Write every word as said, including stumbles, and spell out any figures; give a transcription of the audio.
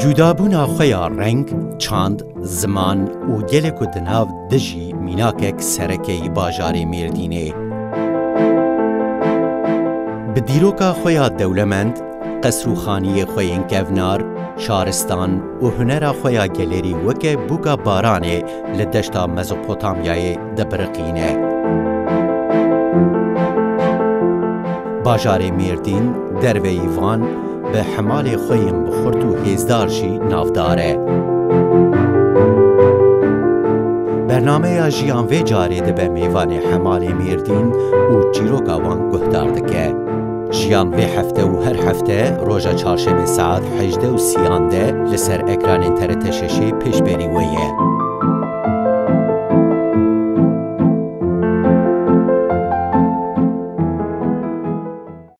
Cudabûna xwe ya reng, çand, ziman û gelê ku di nav de jî mînakek sereke yî bajarê Mêrdînê. Bi dîroka xwe ya dewlemend, qesr û xaniyê xwe yên kevnar, şaristan û hunera xwe ya gelêrî weke bûka baranê li deşta Mezopotamyayê dibiriqîne. Bajarê Mêrdîn derveyî van bi hemalê xwe yên bi xurt û hêzdar jî navdar e. Bernameya Jiyan vê carê dibe mêvanê hemalê Mêrdîn û çîroka wan guhdar dike. Jiyan vê hefte û her hefte roja çarşemê saet hejdeh û sîyan de li ser ekranên T R T şeşê pêşberî we ye.